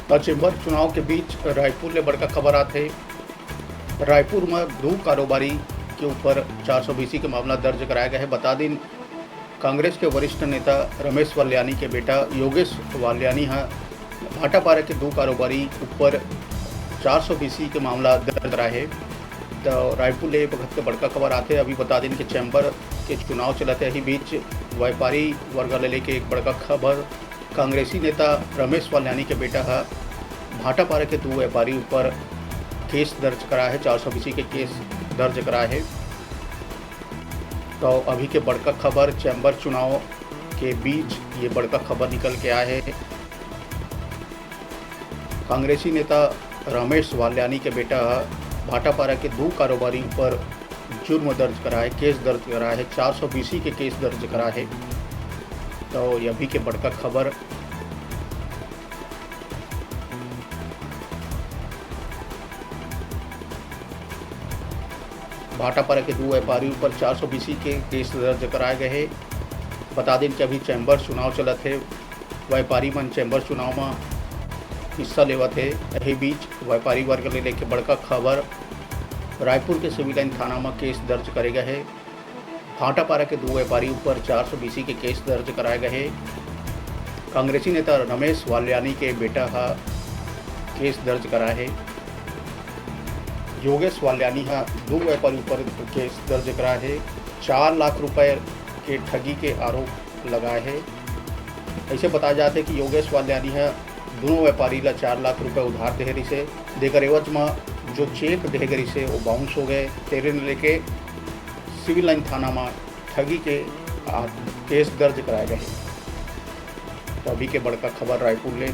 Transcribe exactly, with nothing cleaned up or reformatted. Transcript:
त चेंबर चुनाव के बीच रायपुर ले बड़का खबर आथे। रायपुर म दू कारोबारी के ऊपर चार सौ बीसी के मामला दर्ज कराया गया है। बता दिन, कांग्रेस के वरिष्ठ नेता रमेश वाल्यानी के बेटा योगेश वाल्यानी ह भाटापारा के दू कारोबारी ऊपर चार सौ बीसी के मामला दर्ज कराए हे। तो रायपुर ले बखत के बड़का खबर आथे। अभी बता दिन के चेंबर के चुनाव चलत हे, यही बीच व्यापारी वर्ग ले लेके एक बड़का खबर। कांग्रेसी नेता रमेश वाल्यानी के बेटा ह भाटापारा के दू व्यापारी ऊपर केस दर्ज करा है, चार सौ बीसी के केस दर्ज करा है। तो अभी के बड़का खबर, चैम्बर चुनाव के बीच ये बड़का खबर निकल के आए है। कांग्रेसी नेता रमेश वाल्यानी के बेटा ह भाटापारा के दू कारोबारी ऊपर जुर्म दर्ज करा है, केस दर्ज करा है, चार सौ बीसी के केस दर्ज करा है। तो ये अभी के बड़का खबर। भाटापारा के दू व्यापारी ऊपर चार सौ बीसी के केस दर्ज कराए गए हे। बता दें कि अभी चैम्बर चुनाव चलत हे, व्यापारी मन चैम्बर चुनाव म हिस्सा लेवत हे। यही बीच व्यापारी वर्ग ले लेके बड़का खबर, रायपुर के सिविल लाइन थाना म केस दर्ज करे गए हे। भाटापारा के दू व्यापारी ऊपर चार सौ बीसी के केस दर्ज कराए गए हे। कांग्रेसी नेता रमेश वाल्यानी के बेटा ह केस दर्ज कराए हे। योगेश वाल्यानी ह दू व्यापारी ऊपर केस दर्ज कराए हे। चार लाख रुपए के ठगी के आरोप लगाए हे। ऐसे बताया जाथे कि योगेश वाल्यानी ह दोनों व्यापारी ला चार लाख रुपए उधार देहे रिसे, देकर एवज म जो चेक देहे गए रिसे, वो बाउंस हो गए। तेरे लेके सिविल लाइन थाना म ठगी के आ, केस दर्ज कराए गए हे। तो अभी के बड़का खबर रायपुर ले।